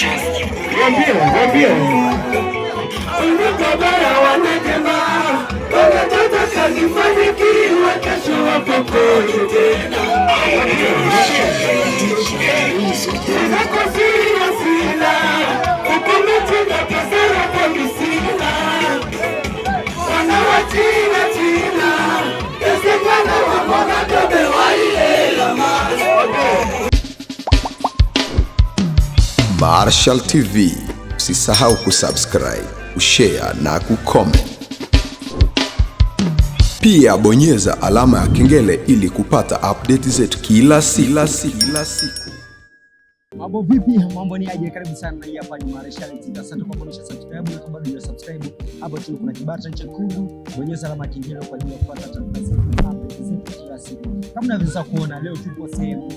Niambie, niambie. Unitobara wanatema wanataka nifanikiwe kesho wapokoje tena zako sina sina ukumetinga kasara kamisina wanawachina china esekana wamona tobe waielama. Marshal TV, usisahau kusubscribe, kushare na kucomment. Pia bonyeza alama ya kengele ili kupata update zetu kila siku. Mambo vipi? Mambo ni aje? Karibu sana, hii hapa ni Marshal TV. Asante kwa kuonyesha subscribe, na kama bado hujasubscribe, hapo chini kuna kibutton chekundu, bonyeza alama ya kengele kwa ajili ya kupata taarifa zetu na update zetu kila siku. Kama unavyoweza kuona leo tupo sehemu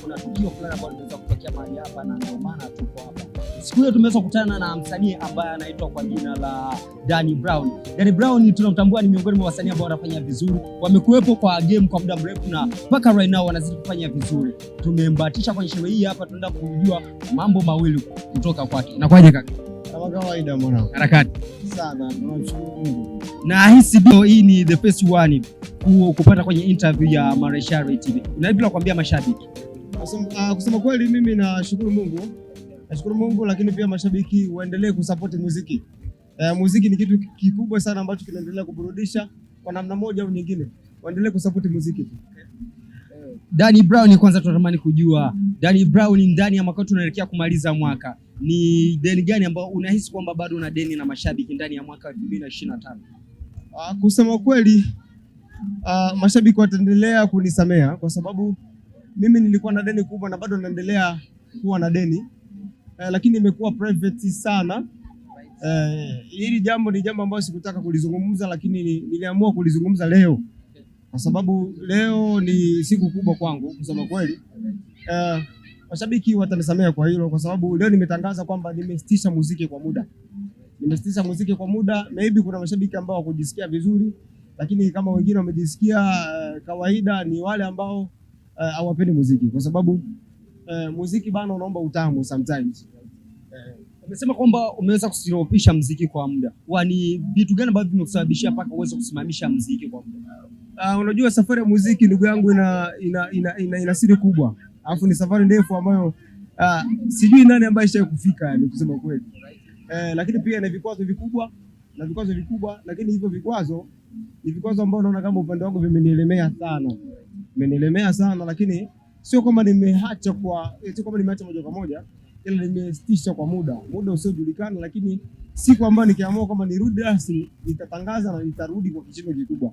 kuna tukio fulani ambalo limeweza kutokea mahali hapa na ndio maana tupo hapa. Siku hiyo tumeweza kukutana na msanii ambaye anaitwa kwa jina la Danny Brown. Danny Brown tunamtambua ni miongoni mwa wasanii ambao wanafanya vizuri, wamekuwepo kwa game kwa muda mrefu na mpaka right now wanazidi kufanya vizuri. Tumembahatisha kwenye sherehe hii hapa, tunaenda kujua mambo mawili kutoka kwake. Inakuwaje kaka? Kama kawaida mwanangu. Harakati Sana, tunamshukuru Mungu. Na hisi bio hii ni the first one kupata kwenye interview ya Marshal TV. Una lipi la kuambia mashabiki? Kusema kweli mimi nashukuru Mungu. Nashukuru Mungu, lakini pia mashabiki waendelee kusupport muziki. Muziki ni kitu kikubwa sana ambacho kinaendelea kuburudisha kwa namna moja au nyingine. Waendelee kusupport muziki tu. Danny Brown, kwanza tunatamani kujua Danny Brown, ndani ya mwaka tunaelekea kumaliza mwaka, ni deni gani ambao unahisi kwamba bado una deni na mashabiki ndani ya mwaka 2025? Kusema kweli, mashabiki wataendelea kunisamea kwa sababu mimi nilikuwa na deni kubwa na bado naendelea kuwa na deni, lakini imekuwa private sana. Hili jambo ni jambo ambalo sikutaka kulizungumza, lakini niliamua kulizungumza leo kwa sababu leo ni siku kubwa kwangu kusema kweli. Mashabiki watanisamea kwa hilo kwa sababu leo nimetangaza kwamba nimesitisha muziki kwa muda. Nimesitisha muziki kwa muda. Maybe kuna mashabiki ambao hawakujisikia vizuri, lakini kama wengine wamejisikia, kawaida ni wale ambao hawapendi muziki kwa sababu muziki bana unaomba utamu sometimes. Umesema kwamba umeweza kusimamisha muziki kwa muda. Ni vitu gani ambavyo vimekusababishia mpaka uweze kusimamisha muziki kwa muda? Unajua safari ya muziki ndugu yangu ina siri kubwa. Alafu ni safari ndefu ambayo sijui nani ambaye ishawahi kufika, yani kusema kweli. Lakini pia ina vikwazo vikubwa na vikwazo vikubwa, lakini hivyo vikwazo ni vikwazo ambavyo naona kama upande wangu vimenielemea sana. Vimenielemea sana, lakini sio kwamba nimeacha kwa sio kwamba nimeacha moja kwa moja, ila nimesitisha kwa muda usiojulikana, lakini siku ambayo nikiamua kwamba nirudi rasmi nitatangaza na nitarudi kwa kishindo kikubwa.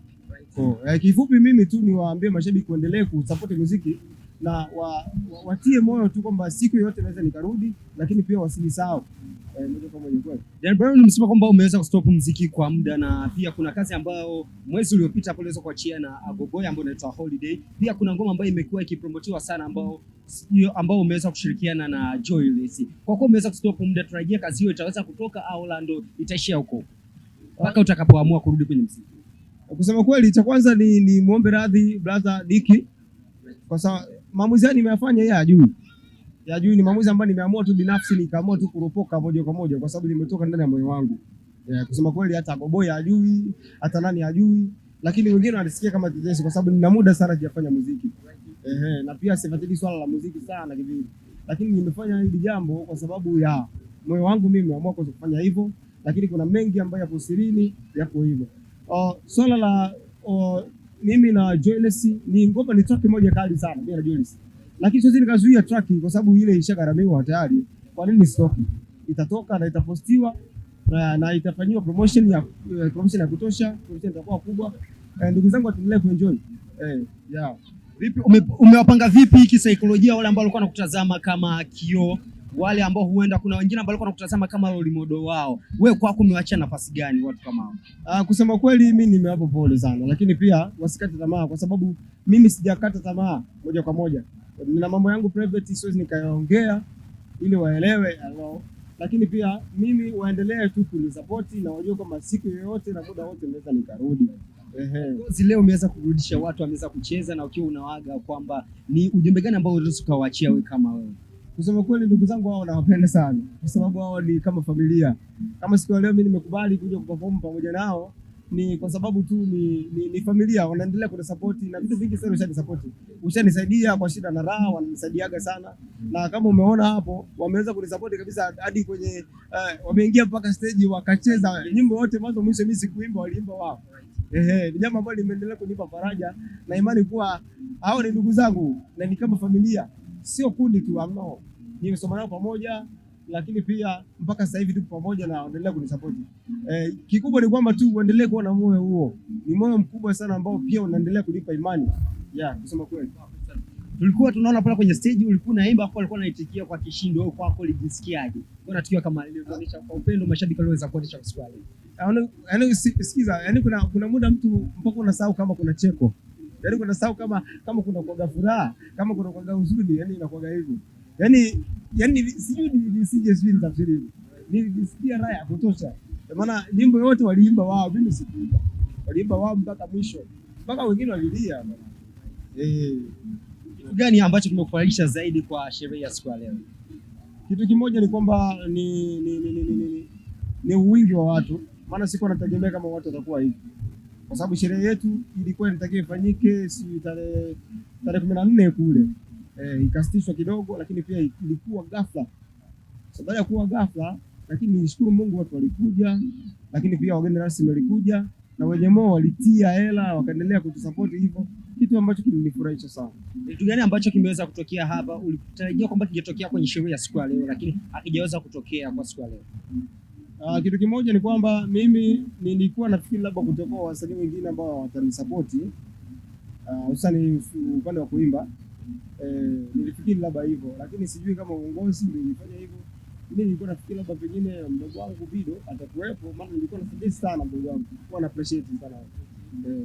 Kifupi mimi tu niwaambie mashabiki waendelee kusupport muziki na watie moyo tu kwamba siku yoyote naweza nikarudi, lakini pia wasinisahau. Moja kwa moja kweli. Danny Brown, umesema kwamba umeweza kustop muziki kwa muda na pia kuna kazi ambayo mwezi uliopita hapo uliweza kuachia na Agogoy ambayo inaitwa Holiday. Pia kuna ngoma ambayo imekuwa ikipromotiwa sana ambayo umeweza kushirikiana na Joyless. Kwa kuwa umeweza kustop muda, tutarajia kazi hiyo itaweza kutoka au la ndo itaishia huko mpaka utakapoamua kurudi kwenye muziki? Kusema kweli, cha kwanza ni muombe radhi brother Diki kwa sababu maamuzi haya nimeyafanya yeye hajui. Hajui, ni maamuzi ambayo nimeamua tu binafsi, nikaamua tu kuropoka moja kwa moja kwa sababu nimetoka ndani ya moyo wangu. Kusema kweli hata Goboy hajui, hata nani hajui, lakini wengine wanasikia kama tetesi kwa sababu nina muda sana sijafanya muziki. Na pia sifuatilii swala la muziki sana kivile. Lakini nimefanya hili jambo kwa sababu ya moyo wangu, mimi nimeamua kufanya hivyo, lakini kuna mengi ambayo yapo sirini, yapo hivyo. Swala la mimi na Joyless ni ngoma, ni track moja kali sana mimi na Joyless. Lakini siwezi nikazuia track kwa sababu ile ishagharamiwa tayari. Kwa nini nisitoke? Itatoka na itapostiwa na itafanyiwa promotion ya kutosha, promotion itakuwa kubwa. Ndugu zangu wataendelea kuenjoy. Yeah. Vipi umewapanga vipi kisaikolojia wale ambao walikuwa wanakutazama kama kioo, wale ambao huenda kuna wengine ambao walikuwa wanakutazama kama role model wao, wewe kwako umewachia nafasi gani watu kama hao? Kusema kweli mimi nimewapa pole sana, lakini pia wasikate tamaa kwa sababu mimi sijakata tamaa moja kwa moja. Nina mambo yangu private, siwezi nikayaongea ili waelewe, lakini pia mimi waendelee tu kunisupport na wajue kwamba siku yoyote na muda wote naweza nikarudi. Kozi leo umeweza kurudisha watu, wameweza kucheza na ukiwa unawaga kwamba ni ujumbe gani ambao unaweza ukawaachia wewe kama wewe? Kusema Kusema kweli, ndugu zangu hao nawapenda sana, kwa sababu hao ni kama familia. Kama siku ya leo mimi nimekubali kuja kuperform pamoja nao ni kwa sababu tu ni familia, wanaendelea kunisupport na vitu vingi sana. Ushanisupport, ushanisaidia kwa shida na raha, wananisaidiaga sana, na kama umeona hapo wameweza kunisupport kabisa hadi kwenye wameingia mpaka stage wakacheza nyimbo yote mwanzo mwisho, mimi sikuimba, waliimba wao. Ehe, ni jambo ambalo limeendelea kunipa faraja na imani kuwa hao ni ndugu zangu na ni kama familia, sio kundi tu, amno. Nimesoma nao pamoja, lakini pia mpaka sasa hivi tupo pamoja na waendelea kunisupport. Kikubwa ni kwamba tu uendelee kuwa na moyo huo. Ni moyo mkubwa sana ambao pia unaendelea kunipa imani. Yeah, kusema kweli. Tulikuwa tunaona pale kwenye stage ulikuwa unaimba hapo, alikuwa anaitikia kwa kishindo. Wewe kwako ulijisikiaje? Kuna tukio kama lile kuonyesha kwa upendo mashabiki waliweza kuonyesha kwa siku ya leo. Yaani sikiza, yaani kuna muda mtu mpaka unasahau kama kuna cheko. Yaani unasahau kama kuna kuaga furaha, kama kuna kuaga huzuni, yaani inakuaga hivyo. Yaani sijui nisije sijui nitafsiri hivyo. Nilijisikia raha ya kutosha. Kwa maana nyimbo yote waliimba wao, mimi sikuimba. Waliimba wao mpaka mwisho. Mpaka wengine walilia bwana. Kitu gani ambacho kimekufurahisha zaidi kwa sherehe ya siku ya leo? Kitu kimoja ni kwamba ni wingi wa watu, maana sikuwa nategemea kama watu watakuwa hivi, kwa sababu sherehe yetu ilikuwa inatakiwa ifanyike si tarehe 14 kule, ikasitishwa kidogo, lakini pia ilikuwa ghafla. So, baada ya kuwa ghafla, lakini nishukuru Mungu watu walikuja, lakini pia wageni rasmi walikuja na wenye moyo walitia hela wakaendelea kutusupport hivyo, kitu ambacho kilinifurahisha sana. Kitu gani ambacho kimeweza kutokea hapa ulitarajia kwamba kingetokea kwenye sherehe ya siku ya leo, lakini hakijaweza kutokea kwa siku ya leo? Kitu kimoja ni kwamba mimi nilikuwa nafikiri labda kutoka wasanii wengine ambao watanisapoti hususani upande wa kuimba, nilifikiri labda hivyo, lakini sijui kama uongozi ndio ulifanya hivyo. Mimi nilikuwa nafikiri labda pengine mdogo wangu Bido atakuwepo, maana nilikuwa na suggest sana mdogo wangu, nilikuwa na appreciate sana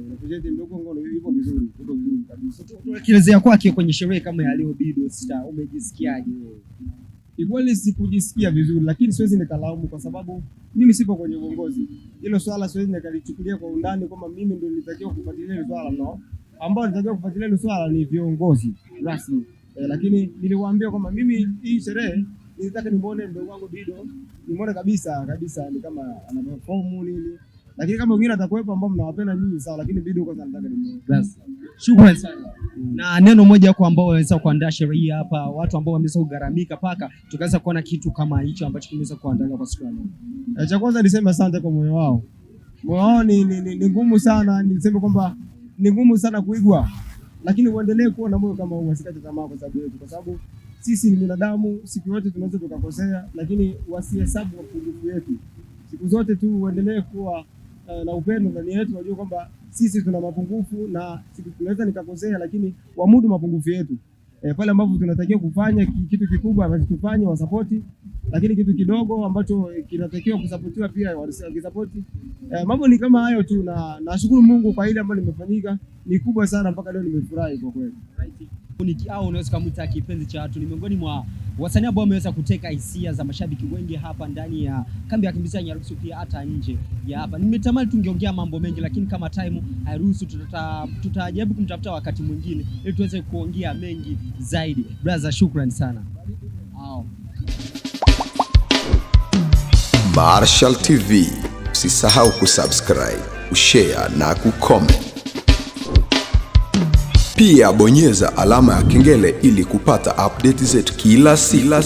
na appreciate mdogo wangu, yuko vizuri, yuko vizuri kabisa. Tukielezea kwake kwenye sherehe kama ya leo Bido Star, umejisikiaje wewe? Kikweli sikujisikia vizuri, lakini siwezi nikalaumu kwa sababu mimi sipo kwenye uongozi. Hilo swala siwezi nikalichukulia kwa undani kwamba mimi ndio nilitakiwa kufuatilia hilo swala, no. Ambao nilitakiwa kufuatilia hilo swala ni viongozi rasmi. Lakini niliwaambia kwamba mimi hii sherehe nilitaka nimuone mdogo wangu Bido, nimuone kabisa kabisa ni kama ana perform nini. Lakini kama wengine atakuwepo ambao mnawapenda nyinyi sawa, lakini Bido kwanza nataka nimuone. Basi. Shukrani sana. Na neno moja kwa ambao wameweza kuandaa sherehe hii hapa, watu ambao wameweza kugharamika paka tukaweza kuona kitu kama hicho ambacho kimeweza kuandaliwa kwa siku ya leo. Cha kwanza niseme asante kwa moyo wao. Moyo wao ni ngumu sana, niseme kwamba ni ngumu sana kuigwa, lakini uendelee kuwa na moyo kama huu, wasikate tamaa kwa sababu yetu, kwa sababu sisi ni binadamu, siku yote tunaweza tukakosea, lakini wasihesabu mapungufu yetu. Siku zote tu uendelee kuwa na upendo ndani yetu, wajue kwamba sisi tuna mapungufu na siku tunaweza nikakosea, lakini wamudu mapungufu yetu. Pale ambapo tunatakiwa kufanya kitu kikubwa basi tufanye, wasapoti, lakini kitu kidogo ambacho kinatakiwa kusapotiwa pia wakisapoti. Mambo ni kama hayo tu, na nashukuru Mungu kwa ile ambayo limefanyika ni kubwa sana, mpaka leo nimefurahi kwa kweli. Au unaweza kumuita kipenzi cha watu, ni miongoni mwa wasanii ambao wameweza kuteka hisia za mashabiki wengi hapa ndani ya kambi ya wakimbizi ya Nyarugusu, pia hata nje ya hapa. Nimetamani tungeongea mambo mengi, lakini kama time hairuhusu, tutajaribu kumtafuta wakati mwingine ili tuweze kuongea mengi zaidi. Brother, shukrani sana. Marshal TV, usisahau kusubscribe, kushare na kucomment. Pia bonyeza alama ya kengele ili kupata update zetu kila siku.